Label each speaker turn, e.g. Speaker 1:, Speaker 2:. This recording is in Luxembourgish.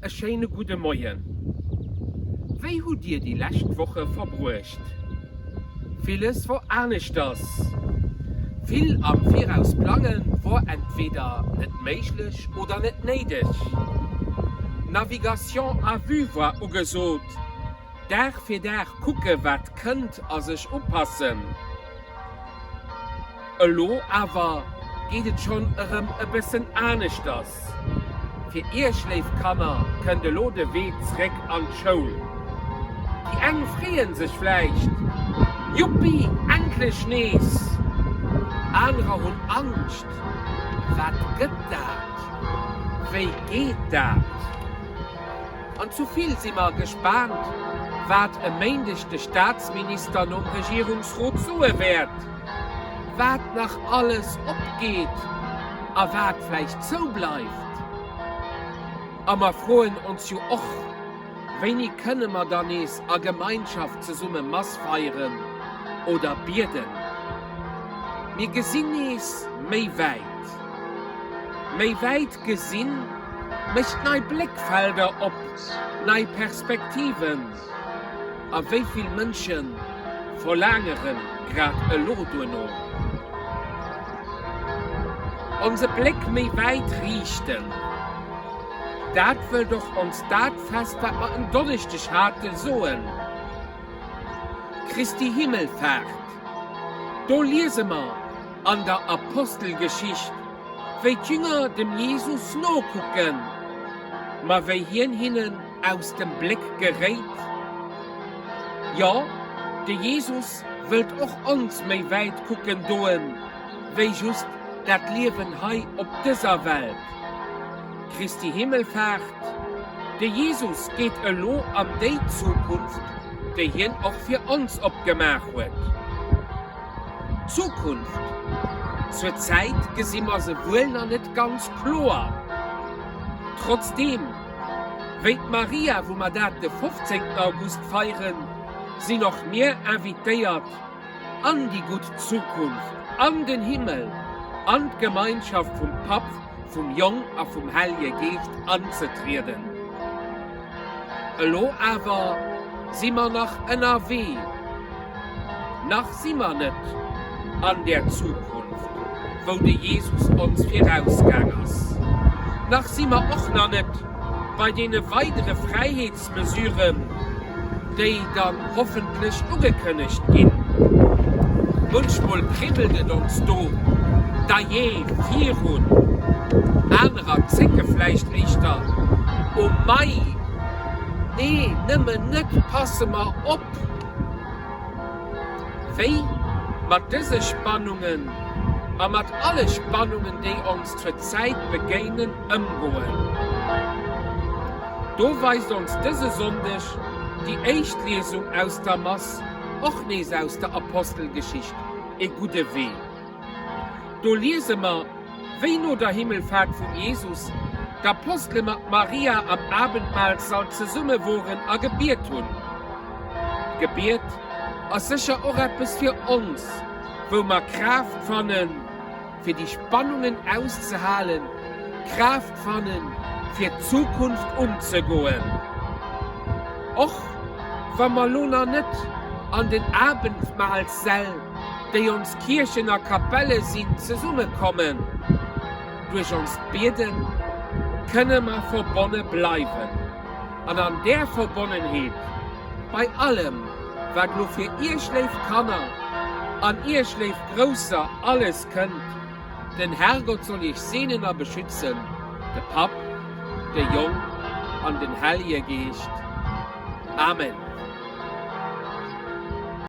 Speaker 1: e schéine gudde Moien. Wéi hutt Dir déi lescht Woche verbruecht? Villes wor aneschters. Vill am Viraus plange wor entweder net méiglech oder net néideg. Navigation à vue war ugesot, Dag fir Dag kucke wat kënnt a sech upassen. Elo awer geet et schonn erëm e bëssen aneschters. Fir iech, léif Kanner, kënnt elo de Wee zréck an d'Schoul. Déi eng freeën sech vläicht, Juppi, endlech nees! Anerer hunn Angscht, Wat gëtt dat? Wéi geet dat? An zu vill si mer gespaant, wat e Méindeg de Staatsminister nom Regierungsrot soe wäert, wat nach alles opgeet a wat vläicht zoubleift. A mer froen ons jo och, Wéini kënne mer dann nees a Gemeinschaft zesumme Mass feieren oder bieden? Mir gesinn nees méi wäit. Méi wäit gesinn mécht nei Bléckfelder op, nei Perspektiven. A wéi vill Mënsche verlaangere grad elo duerno? Onse Bléck méi wäit riichten, dat wëllt och ons dat Fest, wat mer en Donneschdeg haten, soen, Christi Himmelfaart. Do liese mer an der Apostelgeschicht, wéi d'Jünger dem Jesus nokucken, ma wéi hien hinnen aus dem Bléck geréit. Jo, de Jesus wëllt och ons méi wäit kucken doen, wéi just dat Liewen hei op dëser Welt. Christi Himmelfaart, de Jesus geet elo an déi Zukunft, déi hien och fir ons opgemaach huet. D'Zukunft, zur Zäit gesi mer se wuel nach net ganz kloer. Trotzdeem, wéi d'Maria, wou mer dat de 15 August feieren, sinn och mir invitéiert an déi gutt Zukunft, an den Himmel, an d'Gemeinschaft vum Papp, vum Jong a vum Hellje Geescht anzetrieden. Elo awer si mer nach ënnerwee. Nach si mer net an där Zukunft, wou de Jesus ons virausgaang ass. Nach si mer och nach net bei deene weidere Fräiheetsmesuren, déi dann hoffentlech ugekënnegt ginn. Munchmol kribbelt et ons do dajee virun, anerer zécke vläicht éischter, O mei, nee, nëmmen net, passe mer op! Wéi mat dëse Spannungen a mat alle Spannungen, déi ons zur Zäit begéinen, ëmgoen. Do weist ons dëse Sonndeg déi éischt Liesung aus der Mass, och nees aus der Apostelgeschicht, e gudde Wee. Do liese mer, wéi no der Himmelfaart vum Jesus d'Apostele mat Maria am Abendmahlssall zesumme woren a gebiet hunn. D'Gebiet ass sécher och eppes fir ons, wou mer Kraaft fannen, fir déi Spannungen auszehalen, Kraaft fannen, fir d'Zukunft unzegoen. Och wa mer lo nach net an den Abendmahlssäll, déi ons Kierchen a Kapelle sinn, zesummekommen. Duerch onst Biede kënne mer verbonne bleiwen an an där Verbonnenheet, bei allem, wat lo fir Iech, léif Kanner, an Iech, léif Grousser, alles kënnt, den Herrgott soll Iech seenen a beschützen, de Papp, de Jong an den Hellje Geescht. Amen.